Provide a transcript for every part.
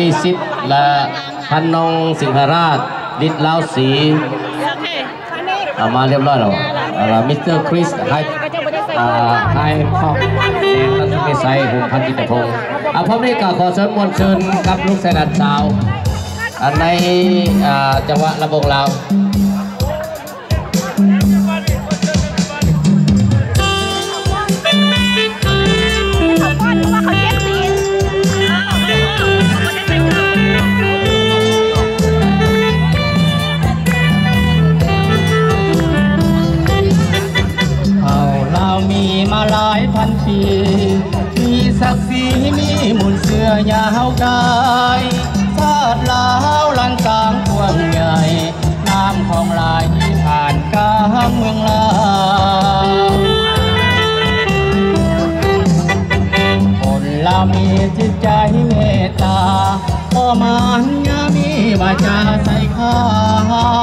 ມີສິດ ແລະ ພັນນົງສິງຫະລາດ ລິດລາວສີ ເອົາມາຮຽບຮ້ອຍແລ້ວ. ເອົາລະ ມິສເຕີ ຄຣິສ ໄຮ ອ່າ ໄຮຄອກ ແລະ ທັນສະໄໝໄຊ ຫົງພັນຈິດຕະພົງ. ອ່າ ພ້ອມນີ້ກໍຂໍເຊີນ ມ່ວນຊື່ນກັບລູກຊາຍຫຼານສາວ ອ່າ ໃນ ອ່າ ຈັງຫວະລຳວົງລາວ. ເຜົ່າລາວມີມາຫຼາຍພັນປີ ມີສັກສີ ມີມູນເຊື້ອຍາວກາຍ ຊາດລາວລ້ານຊ້າງກວ້າງໃຫຍ່ ນ້ຳຂອງໄຫຼຜ່ານກາງເມືອງລາວ. ຄົນລາວມີຈິດໃຈເມດຕາ ພໍ່ມານຍາມີວາຈາໃສຂາ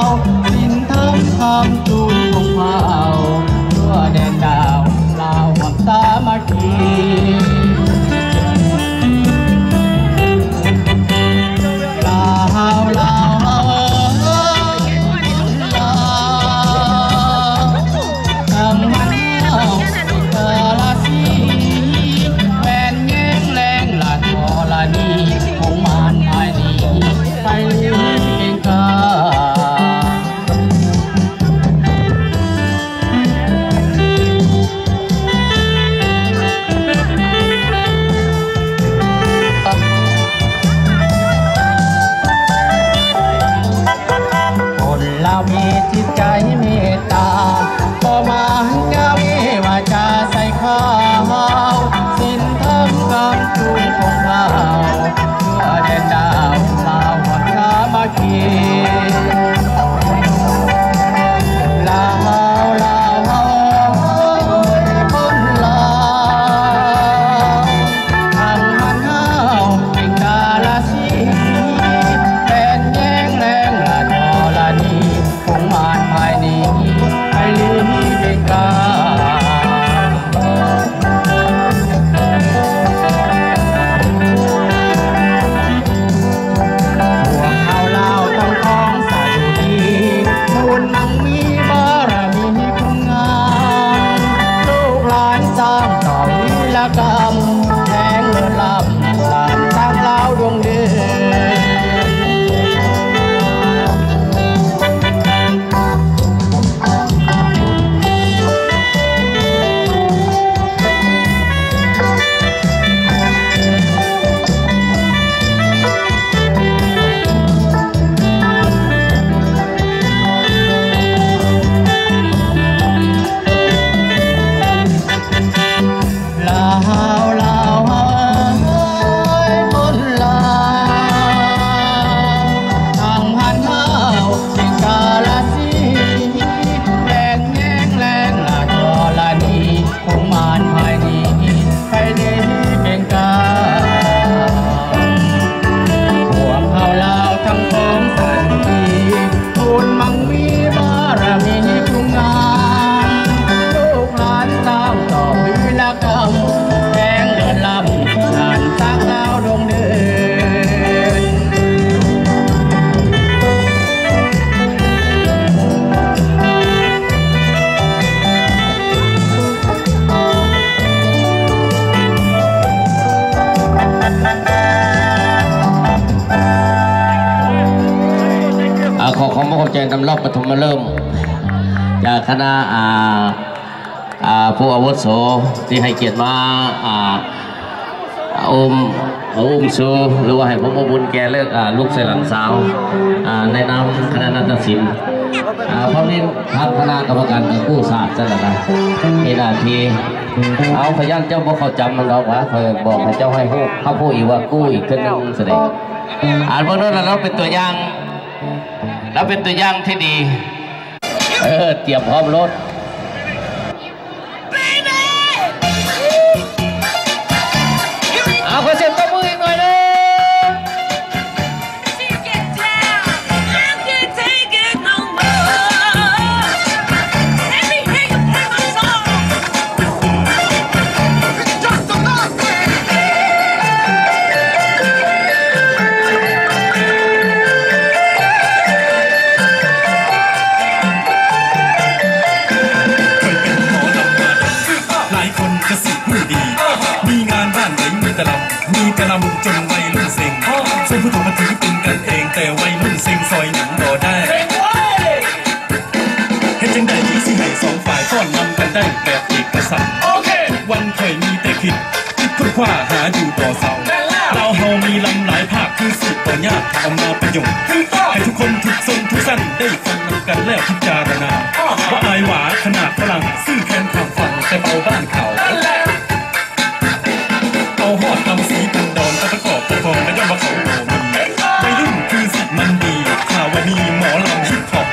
ວ ສິນທຳຄຳຈູນຄົງພາວ ທົ່ວແດນດາວລາວຮ່ວມສາມັກຄີ. ລາວ ລາວເອີຍ ລາວ ທຳມະນາວ ກາລະສິນ ແວ່ນແຍງແລງລາດທໍລະນີ ຄົງມານພາຍໜີໄປເກັ່ງກາ. ຄົນລາວມີຈິດໃຈເມດຕາ ພໍ່ມານຍາມີວາຈາໃສຂາວ ສິນທຳຄຳຈູນຄົງພາວ ທົ່ວແດນດາວລາວຮ່ວມສາມັກຄີ. ລາວ ລາວເອີຍ ຄົນລາວ ທັງບ້ານເຮົາເປັນກາລະສິນ ແວ່ນແຍງແລງລາດທໍລະນີ ຄົງມານພາຍໜີໄປລີເບກາ. ພວກເຮົາລາວທັງຂອງສາລີ ມູນມັງມີບາລະມີຄຸນງາມ ລູກຫຼານສ້າງຕໍ່ວິລະກຳ ແຂງເລີດລ້ຳ ຫຼານຊ້າງລາວດົງເດີນ. ລາວ ລາວເອີຍ ຄົນລາວ ທາງບ້ານເຮົາເປັນກາລະສິນ ແວ່ນແຍງແລງລາດທໍລະນີ ຄົງມານພາຍໜີໄປດີເປັນການ. ພວກເຮົາລາວທັງຂອງສາລີ ບຸນມັງມີບາລະມີຄຸນງາມ ລູກຫຼານສ້າງຕໍ່ວິລະກຳ ແຂງເລີດລ້ຳ ຫຼານຊ້າງລາວດົງເດີນ. ອ່າ ຂໍຂອບອົກຂອບໃຈນຳລອບປະຖົມມະເລີ່ມ ຈາກຄະນະ ອ່າ ອ່າ ຜູ້ອາວຸໂສທີ່ໃຫ້ກຽດມາ ອ່າ ອຸ້ມ ອຸ້ມຊູ ຫຼືວ່າໃຫ້ຄວາມອົບອຸ່ນແກ່ເລີກ ອ່າ ລູກຊາຍຫຼານສາວ ອ່າ ໃນນາມຄະນະນາດຕະສິນ ອ່າ ພ້ອມນີ້ທາງຄະນະກຳມະການກໍກູ້ສາດຊັ້ນລະນະ ມີໜ້າທີ່ ເອົາ ຂ້ອຍຢ້ານເຈົ້າບໍ່ເຂົ້າຈຳມັນດອກວ່າ ຂ້ອຍບອກໃຫ້ເຈົ້າໃຫ້ຮູ້ ຮັບຮູ້ອີກວ່າກູ້ອີກເທື່ອໜຶ່ງຊັ້ນເດ. ອ່າ ເບິ່ງໂລດລະ ລາວເປັນຕົວຢ່າງ ລາວເປັນຕົວຢ່າງທີ່ດີ. ເອີ ຕຽມພ້ອມໂລດ. ເອົາ ຂໍສຽງຕົບມືອີກໜ້ອຍໜຶ່ງ. ຜູ້ເຖົ້າກໍຖືເປັນກັນເອງ ແຕ່ໄວລຸ້ນເຊັງຊອຍຫຍັງບໍ່ໄດ້ ເຮັດຈັ່ງໃດຈຶ່ງຊິໃຫ້ສອງຝ່າຍຟ້ອນນຳກັນໄດ້ແບບເອກະສັນ? ທຸກວັນຂ້ອຍມີແຕ່ຄິດ ຄິດຄົ້ນຄວ້າຫາຢູ່ບໍ່ເຊົາ. ລາວເຮົາມີລຳຫຼາຍພາກ ຄືຊິບໍ່ຍາກຖ້າເອົາມາປະໂຫຍດ ໃຫ້ທຸກຄົນທຸກຊົນທຸກຊັ້ນໄດ້ຟັງນຳກັນແລ້ວພິຈາລະນາ ບໍ່ອາຍຫວາຂະໜາດຝຣັ່ງ ຊື້ແຄນຂ້າມຝັ່ງແຕ່ເປົ່າບ້ານເຂົາ. ເອົາຮອດລຳສີພັນດອນ ປະກອບປະກອງ ກໍຍ້ອນວ່າເຂົາບໍ່ມີ ໄວລຸ້ນຄືຊິມັນດີ ຖ້າວ່າມີໝໍລຳຮິບຮອບ.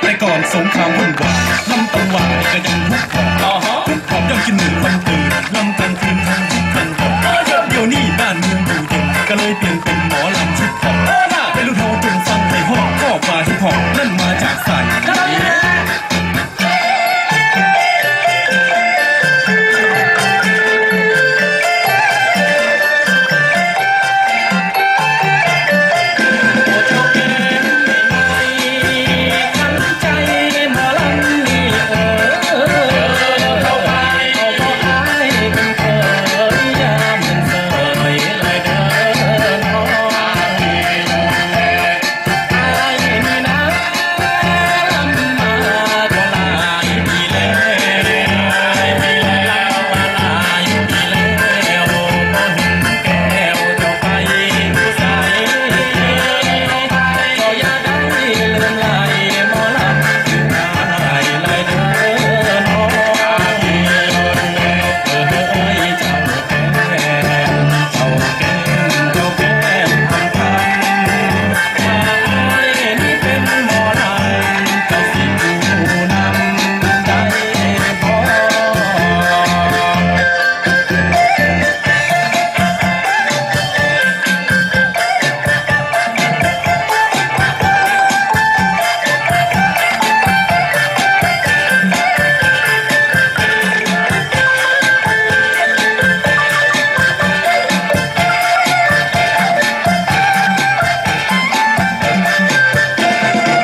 ແຕ່ກ່ອນສົງຄາມວຸ້ນວາຍ ລຳຕັງຫວາຍກໍຍັງຮຸກຮອບ ອາຮະ ຮຸກຮອບຍ້ອນກິນໝູ່ຄວັນຕື່ນ ລຳກາງຄືນທັງຮຸກທັງຮອບ. ດຽວນີ້ບ້ານເມືອງຢູ່ເຢັນ ກໍເລີຍປ່ຽນເປັນໝໍລຳຮິບຮອບ. ໄວລຸ້ນເຮົາຈົ່ງຟັງໃຫ້ຮອບ ຄອບວ່າຮິບຮອບນັ້ນມາຈາກໃສ?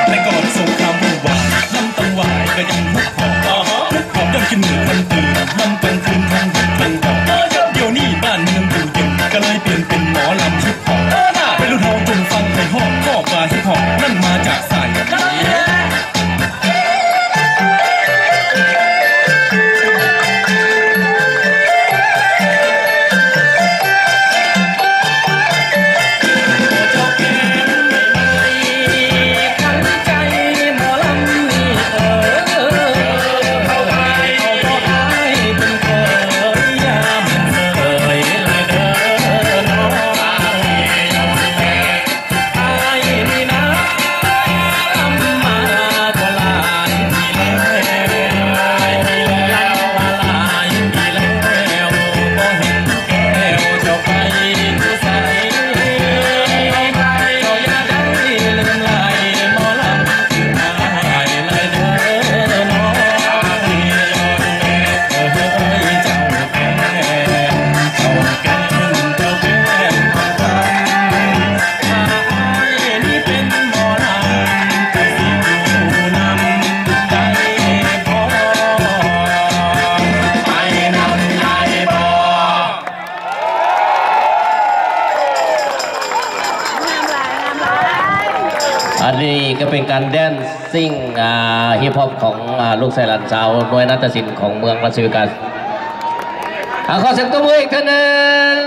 ແຕ່ກ່ອນສົງຄາມວຸ້ນວາຍ ລຳຕັງຫວາຍກໍຍັງຮຸກຮອບ ອາຮະ ຮຸກຮອບຍ້ອນກິນໝູ່ຄວັນຕື່ນ ລຳກາງຄືນທັງຮຸກທັງຮອບ. ດຽວນີ້ບ້ານເມືອງຢູ່ເຢັນ ກໍເລີຍປ່ຽນເປັນໝໍລຳຮິບຮອບ. ໄວລຸ້ນເຮົາຈົ່ງຟັງໃຫ້ຮອບ ຄອບວ່າຮິບຮອບນັ້ນມາຈາກໃສ? ອັນນີ້ກໍເປັນການແດນຊິງ ອ່າ ຮິບຮອບຂອງ ອ່າ ລູກຊາຍຫຼານສາວ ໜ່ວຍນາຕະສິນຂອງເມືອງລາຊະເວກັສ. ອ່າ ຂໍສຽງຕົບມືອີກເທື່ອໜຶ່ງ.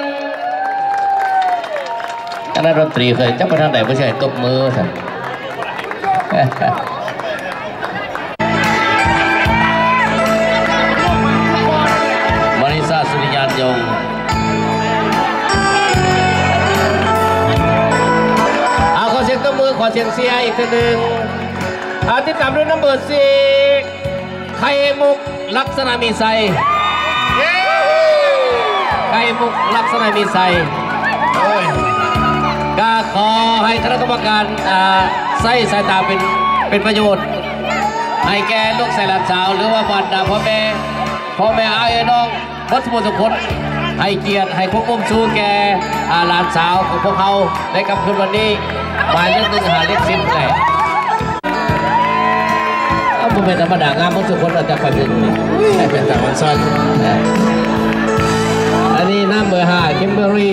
ຄະນະດົນຕີເຄີຍຈັກໄປທາງໃດ ບໍ່ໃຫ້ຕົບມືຊັ້ນ. ມາລິຊາ ສຸລິຍານຍົງ. ເອົາ ຂໍສຽງຕົບມື ຂໍສຽງເຊຍອີກເທື່ອໜຶ່ງ. ອ່າ ຕິດຕາມດ້ວຍນຳເບີສີ່ ໄຂ່ມຸກ ລັກສະນະມີໄຊ ໄຂ່ມຸກ ລັກສະນະມີໄຊ. ໂອ້ຍ ກະຂໍໃຫ້ຄະນະກຳມະການ ອ່າ ໃຊ້ສາຍຕາເປັນ ເປັນປະໂຫຍດ ໃຫ້ແກ່ລູກຊາຍຫຼານສາວ ຫຼືວ່າບັນດາພໍ່ແມ່ ພໍ່ແມ່ອ້າຍເອື້ອຍນ້ອງ ເບິດທຸກຜູ້ທຸກຄົນ ໃຫ້ກຽດ ໃຫ້ຄວາມອຸ້ມຊູແກ່ ອ່າ ຫຼານສາວຂອງພວກເຮົາໃນຄ່ຳຄືນວັນນີ້ ໝາຍເລກໜຶ່ງຫາເລກສິບແຫຼະ. ເອົາ ບໍ່ແມ່ນທຳມະດາ ງາມໝົດທຸກຄົນ ເອົາຈາກໄຟເບິ່ງນີ້ ເປັນຕາມັນຊ້ອນ. ອັນນີ້ນຳເບີຫ້າ ຄິມເບີຣີ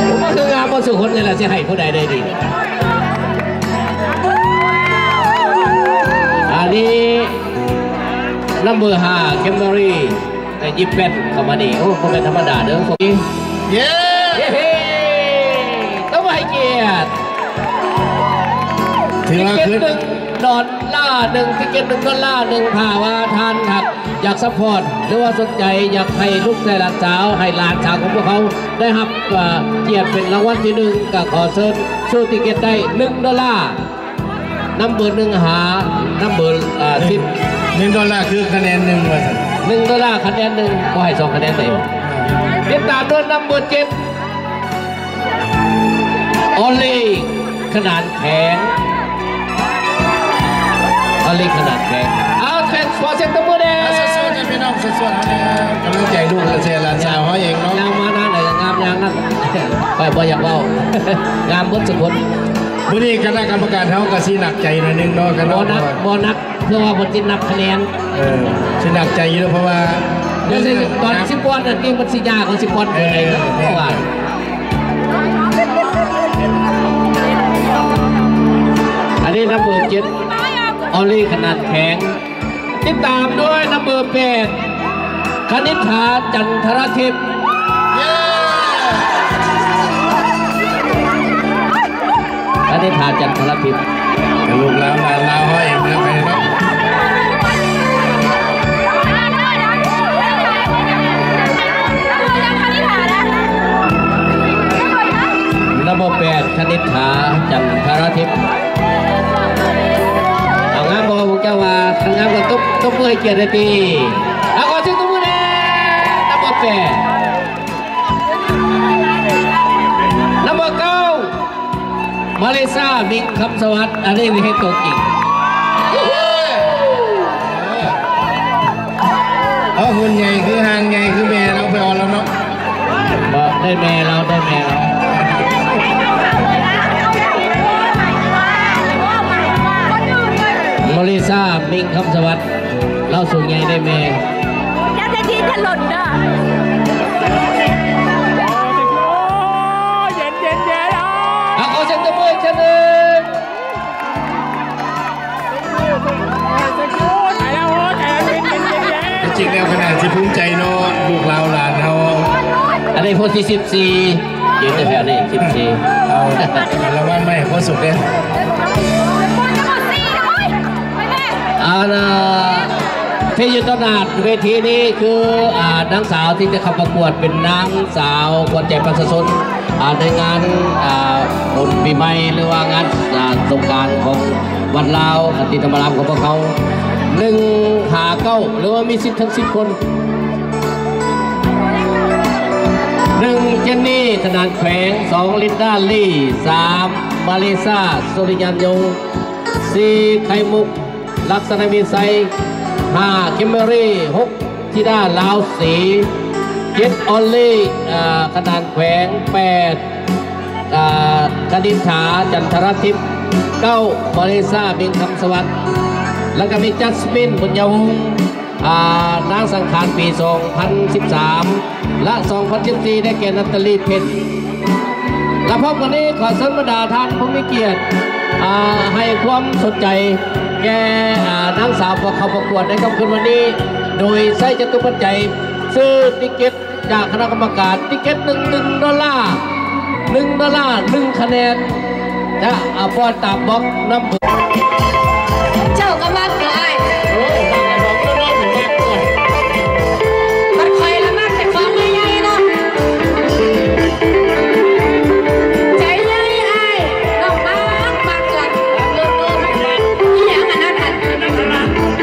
ໂອ້ ມັນຄືງາມໝົດທຸກຄົນນີ້ລະ ຊິໃຫ້ຜູ້ໃດໄດ້ດີ. ອັນນີ້ນຳເບີຫ້າ ຄິມເບີຣີ ໄດ້ຍິບແປ້ນເຂົ້າມານີ້ ໂອ້ ບໍ່ແມ່ນທຳມະດາເດີ້. ເຢ້ ເຢ້ ເຢ້ ຕ້ອງໃຫ້ກຽດ ຕິເກັດໜຶ່ງດອນລາໜຶ່ງ ຕິເກັດໜຶ່ງດອນລາໜຶ່ງ ຖ້າວ່າທ່ານຫາກຢາກຊັບພອດ ຫຼືວ່າສົນໃຈຢາກໃຫ້ລູກຊາຍຫຼານສາວ ໃຫ້ຫຼານສາວຂອງພວກເຮົາໄດ້ຮັບ ເອີ ກຽດເປັນລາງວັນທີໜຶ່ງ ກໍຂໍເຊີນຊື້ຕິເກັດໄດ້ໜຶ່ງດອນລາ. ນຳເບີໜຶ່ງຫານຳເບີ ເອີ ສິບ ໜຶ່ງດອນລາຄືຄະແນນໜຶ່ງວ່າຊັ້ນ ໜຶ່ງດອນລາຄະແນນໜຶ່ງ ກໍໃຫ້ສອງຄະແນນໄດ້. ຕິດຕາມດ້ວຍນຳເບີເຈັດ ອອນລີ ຂະໜານແຂງ ອອນລີ ຂະໜານແຂງ. ເອົາ ແຟນ ຂໍສຽງຕົບມືແດ່ ສູ້ໆ ໃຫ້ພີ່ນ້ອງ ສູ້ໆ ເຮົາແດ່ ກຳລັງໃຈລູກຫຼານຊາຍຫຼານສາວເຮົາເອງເນາະ. ຍ່າງມານາງໃດກໍງາມຢ່າງນັ້ນ ຂ້ອຍບໍ່ຢາກເວົ້າ ງາມເບິດທຸກຄົນ. ມື້ນີ້ຄະນະກຳມະການເຮົາກໍຊິໜັກໃຈໜ້ອຍໜຶ່ງເນາະ ຄະນະ ບໍ່ໜັກ ບໍ່ໜັກ ເພາະວ່າເພິ່ນຊິນັບຄະແນນ ເອີ ຊິໜັກໃຈຢູ່ເນາະ ເພາະວ່າ ແລ້ວຊິຕອນ ໜຶ່ງ ສິບປອນນັ້ນຕິ ມັນຊິຍາກກວ່າສິບປອນ ເອີ ເພາະວ່າ ອັນນີ້ນຳເບີເຈັດ ອອນລີ ຂະໜານແຂງ ຕິດຕາມດ້ວຍນຳເບີແປດ ຄະນິດຖາ ຈັນທະລະທິບ. ເຢ້ ຄະນິດຖາ ຈັນທະລະທິບ ກໍລູກຫຼານລາວເຮົາເອງນະ ໄປເນາະ. ນຳເບີແປດ ຄະນິດຖາ ຈັນທະລະທິບ. ເອົາ ງາມບໍ່ ພວກເຈົ້າວ່າ ຄັນງາມກໍຕົບ ຕົບມືໃຫ້ກຽດແດ່ຕິ. ເອົາ ຂໍສຽງຕົບມືແດ່ ນຳເບີແປດ. ນຳເບີເກົ້າ ມາລິຊາ ມິງຄຳສະຫວັດ ອັນນີ້ເຮັດຕົວຈິງ. ເອົາ ຫຸ່ນໃຫຍ່ຄື ຮ່າງໃຫຍ່ຄືແມ່ລາວ ໄປເອົາລາວເນາະ. ບໍ່ ໄດ້ແມ່ລາວ ໄດ້ແມ່ລາວ. ມາລິຊາ ມິງຄຳສະຫວັດ ລາວສູງໃຫຍ່ ໄດ້ແມ່. ຢ່າໄດ້ທີ່ຖະຫຼົ່ນເດີ. ເຢັນໆໆ ເອົາ ຂໍສຽງຕົບມືອີກເທື່ອໜຶ່ງ. ຈິງແລ້ວຂະໜາດຊິພູມໃຈເນາະ ລູກລາວຫຼານເຮົາ. ອັນນີ້ຜູ້ທີສິບສີ່ ຢືນຢູ່ແຖວນີ້ ສິບສີ່ ເອົາ ລາງວັນມາໃຫ້ພໍ່ສຸກເດ້. ອັນ ເອີ ທີ່ຢູ່ຕໍ່ໜ້າເວທີນີ້ຄື ອາ ນາງສາວທີ່ຈະເຂົ້າປະກວດເປັນນາງສາວຂວັນໃຈປະຊາຊົນ ອາ ໃນງານ ອາ ບຸນປີໃໝ່ ຫຼືວ່າງານ ອາ ສົງການຂອງວັດລາວ ອາ ທີ່ທຳມະດາຂອງພວກເຮົາ ໜຶ່ງຫ້າເກົ້າ ຫຼືວ່າມີສິດທັງສິບຄົນ. ໜຶ່ງ ເຈນນີ ຂະໜານແຂວງ, ສອງ ລິນດາ ລີ, ສາມ ມາລິຊາ ສຸລິຍານຍົງ, ສີ່ ໄຂ່ມຸກ ລັກສະນະວິໄສ, ຫ້າ ຄິມເບີຣີ, ຫົກ ທິດາ ລາວສີ, ເຈັດ ອອນລີ ອາ ຂະໜານແຂວງ, ແປດ ອາ ຄະນິດຖາ ຈັນທະລະທິບ, ເກົ້າ ມາລິຊາ ມິງຄຳສະຫວັດ ແລ້ວກໍມີຈັດສະມິນ ບຸນຍາວົງ, ອາ ນາງສັງຂານປີສອງພັນສິບສາມ ແລະ ສອງພັນສິບສີ່ ໄດ້ແກ່ ນາຕາລີ ເພັນ. ແລະ ພ້ອມກັນນີ້ ຂໍເຊີນບັນດາທ່ານຜູ້ມີກຽດ ອາ ໃຫ້ຄວາມສົນໃຈແກ່ ອາ ນາງສາວຜູ້ເຂົ້າປະກວດໃນຄ່ຳຄືນວັນນີ້ ໂດຍໃຊ້ຈະຕຸປັດໄຈ ຊື້ຕິເກັດຈາກຄະນະກຳມະການ ຕິເກັດໜຶ່ງ ໜຶ່ງດອນລາ ໜຶ່ງດອນລາ ໜຶ່ງຄະແນນ ຈະ ອາ ປ່ອຍຕາມບລັອກນຳ. ເຈົ້າກໍມັກເດີອ້າຍ. ບັດຂ້ອຍລະມັກແຕ່ຂອງໃຫຍ່ໆເນາະ. ໃຈໃຫຍ່ອ້າຍ ນ້ອງມັກ ມັກເກີນ. ອີ່ຫຍັງອັນນັ້ນຫັ້ນ?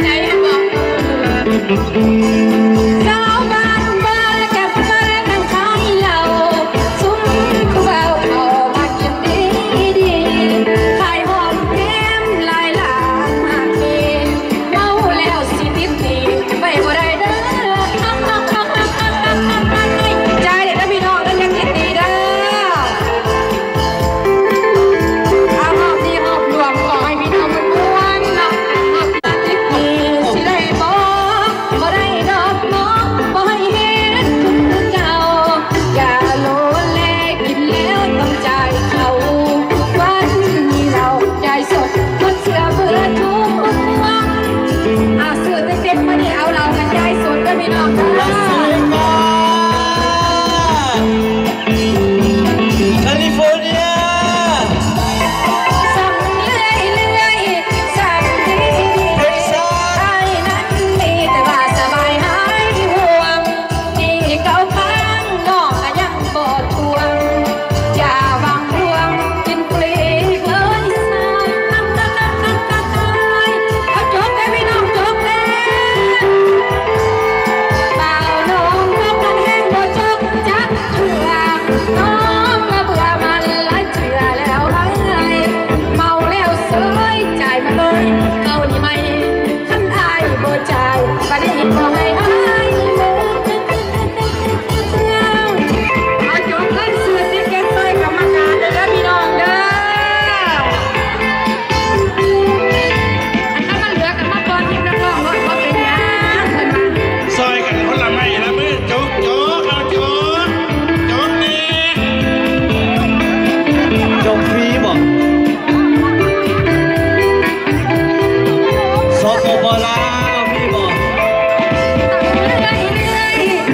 ໃຈຫັ້ນບໍ? ຊາວບ້ານເບິ່ງແລ້ວກໍບໍ່ໄດ້ນັ່ງຂາຍເຫຼົ້າ ຊຸມຜູ້ເວົ້າເຂົ້າມາກິນດີໆ ຂາຍຫອມແກ້ມຫຼາຍລ້ານມາກມີ ເມົາແລ້ວຊິຕິດໜີ້ໄປບໍ່ໄດ້ເດີ ໃຈເດີພີ່ນ້ອງເດີ ຢ່າຄິດໜີເດີ. ອາ ຮອບນີ້ຮອບລວມ ຂໍໃຫ້ພີ່ນ້ອງເພິ່ນ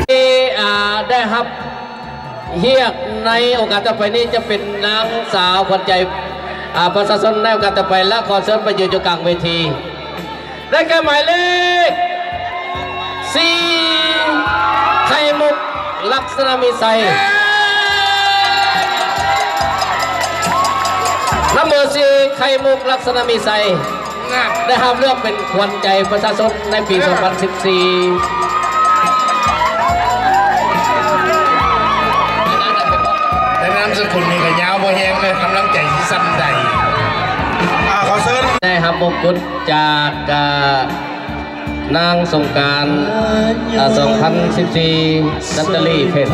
ທີ່ ອ່າ ໄດ້ຮັບຮຽກໃນໂອກາດຕໍ່ໄປນີ້ຈະເປັນນາງສາວຂວັນໃຈ ອ່າ ປະຊາຊົນໃນໂອກາດຕໍ່ໄປ ແລະ ຂໍເຊີນໄປຢືນຢູ່ກາງເວທີ ໄດ້ແກ່ໝາຍເລກສີ່ ໄຂ່ມຸກ ລັກສະນະມີໄຊ. ນຳເບີສີ່ ໄຂ່ມຸກ ລັກສະນະມີໄຊ ໄດ້ຮັບເລືອກເປັນຂວັນໃຈປະຊາຊົນໃນປີສອງພັນສິບສີ່. ແຕ່ນາມສະກຸນນີ້ກໍຍາວບໍ່ແຮງເລີຍ ກຳລັງໃຈຊິສ່ຳໃດ. ອ່າ ຂໍເຊີນ ໄດ້ຮັບມົງກຸດຈາກ ອ່າ ນາງສົງການ ອ່າ ສອງພັນສິບສີ່ ນາຕາລີ ເພັດ.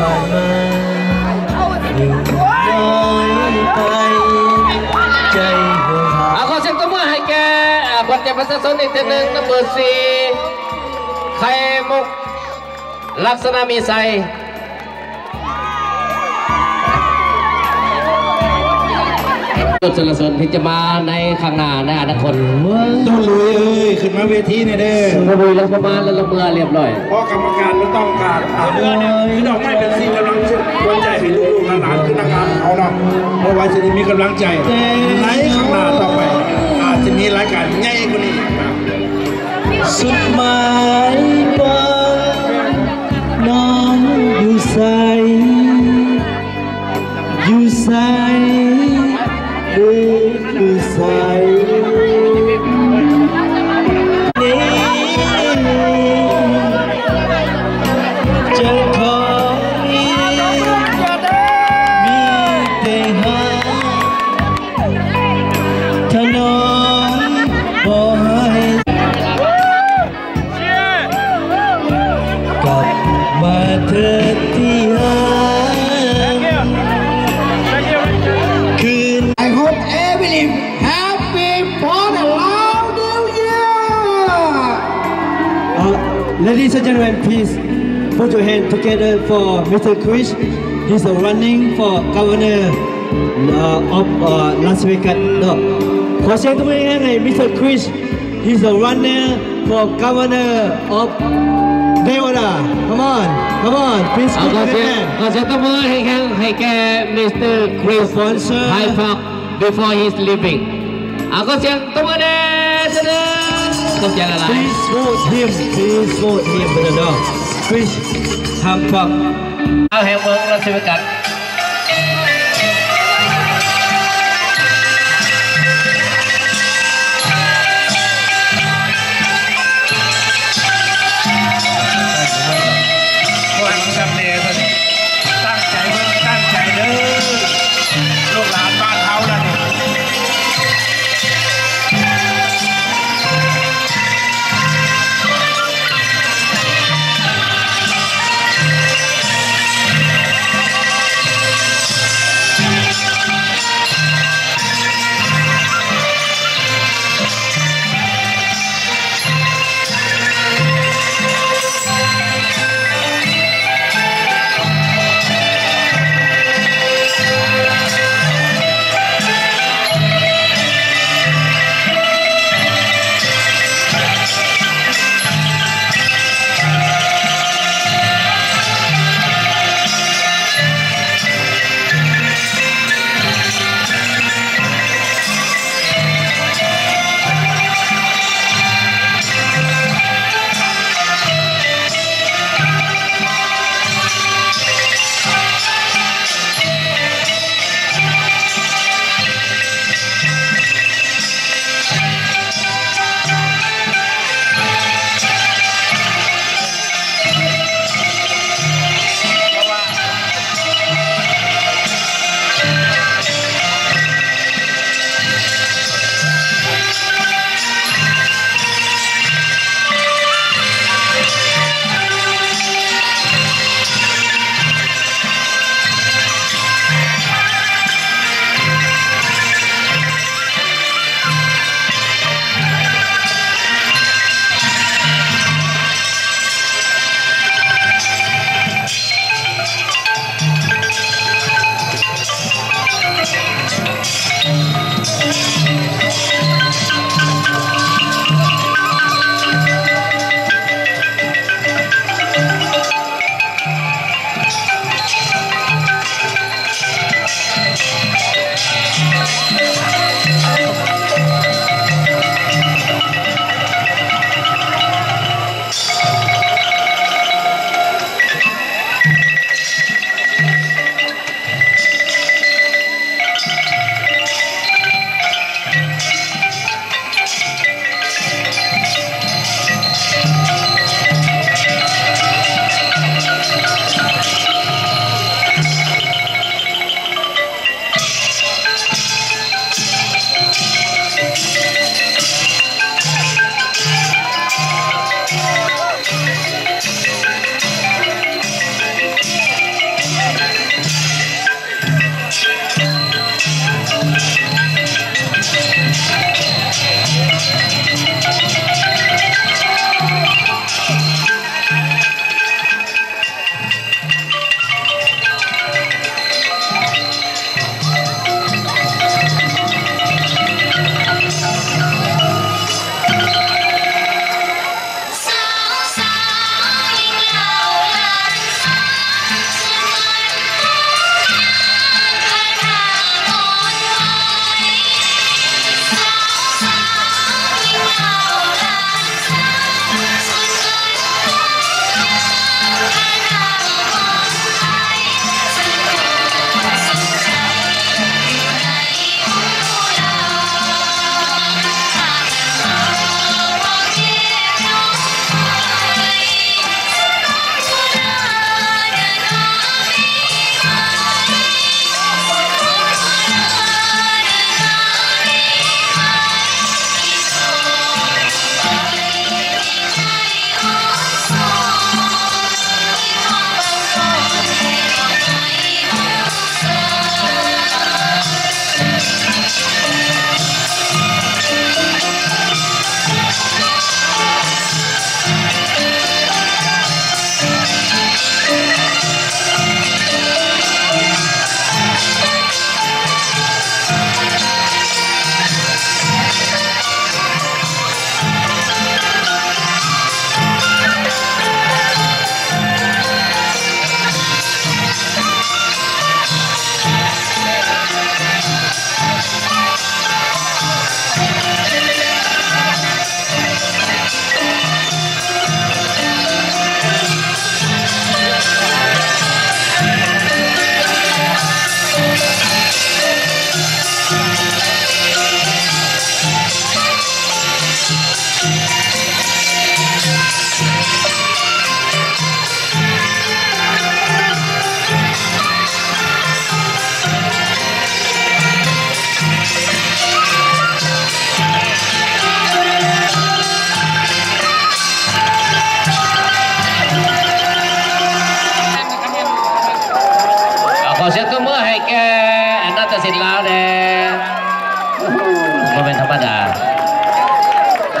ອ່າ ຂໍສຽງຕົບມືໃຫ້ແກ່ ອ່າ ຂວັນໃຈປະຊາຊົນອີກເທື່ອໜຶ່ງ ນຳເບີສີ່ ໄຂ່ມຸກ ລັກສະນະມີໄຊ. ປະຊາຊົນທີ່ຈະມາໃນຂ້າງໜ້າໃນອະນາຄົດ. ໂຕລຸຍເອີຍ ຂຶ້ນມາເວທີແດ່ເດີ. ໂຕລຸຍລົງມາແລ້ວ ລົງເມືອລຽບຮ້ອຍ. ເພາະກຳມະການບໍ່ຕ້ອງການ ອ່າ ຄືດອກໄມ້ເປັນສີກຳລັງໃຈໃຫ້ລູກໆຫຼານໆ ຄືນາງງາມຂອງເຮົາເນາະ ເພື່ອວ່າຈະໄດ້ມີກຳລັງໃຈໃນຂ້າງໜ້າຕໍ່ໄປ ອາດຈະມີລາຍການໃຫຍ່ກວ່ານີ້. ສຸດໝາຍປາງ ນ້ອງຢູ່ໃສ ຢູ່ໃສ ເອີ ຢູ່ໃສ ນີ້ ຈະຂໍມີແຕ່ຮັກ ຖະໜອມບໍ່ໃຫ້ ກັບມາເທີດທີ່ຮັກຄືນ. I hope every happy for the Lao New Year. Uh, ladies and gentlemen, please put your hand together for Mister Krish. He's a running for governor, uh, of, uh, Las Vegas ເນາະ. ຂໍສຽງຕົບມືແຮງໃຫ້ Mister Krish. He's a runner for governor of Nevada. Come on, come on, please ເອົາ put ຂໍ your ສຽງ hand. ຂໍສຽງຕົບມືແຮງໆ ໃຫ້ແກ່ Mister Krish Sponsor. Hyde Park before he's leaving. ເອົາ ຂໍສຽງຕົບມືແດ່ ຂອບໃຈຫຼາຍໆ. Please vote him, please vote him, brother. Krish Hyde Park. ເອົາ ແຫ່ງເມືອງລາສເວກັສ. ຕັ້ງໃຈເບິ່ງ ຕັ້ງໃຈເດີ ລູກຫຼານບ້ານເຮົານັ້ນ.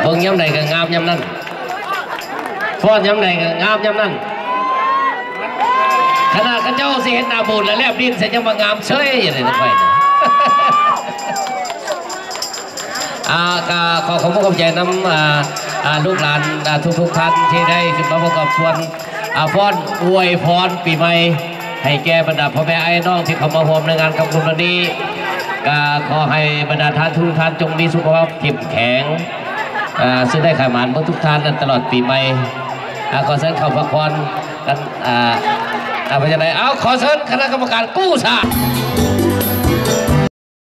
ເບິ່ງຍາມໃດກໍງາມຍາມນັ້ນ ຟ້ອນຍາມໃດກໍງາມຍາມນັ້ນ. ຂະໜາດເຂົາເຈົ້າຊິເຮັດໜ້າບູດແລ້ວແລບລີ້ນໃສ່ ຍັງວ່າງາມເສີຍຢູ່ເດ້ຂ້ອຍນະ. ອ່າ ກໍຂໍຂອບອົກຂອບໃຈນຳ ອ່າ ອ່າ ລູກຫຼານ ອ່າ ທຸກໆທ່ານທີ່ໄດ້ຂຶ້ນມາພ້ອມກັບຊວນ ອ່າ ຟ້ອນອວຍພອນປີໃໝ່ໃຫ້ແກ່ບັນດາພໍ່ແມ່ອ້າຍນ້ອງທີ່ເຂົ້າມາຮ່ວມໃນງານກຳບຸນວັນນີ້. ກໍຂໍໃຫ້ບັນດາທ່ານທຸກທ່ານຈົ່ງມີສຸຂະພາບເຂັ້ມແຂງ ເອີ ຊື່ໄດ້ຂາຍໝານເບິດທຸກທ່ານ ຕະຫຼອດປີໃໝ່. ອ່າ ຂໍເຊີນເຂົ້າພັກຜ່ອນກັນ ອ່າ ເອົາ ເປັນຈັ່ງໃດ? ເອົາ ຂໍເຊີນຄະນະກຳມະການກູ້ຊາດ.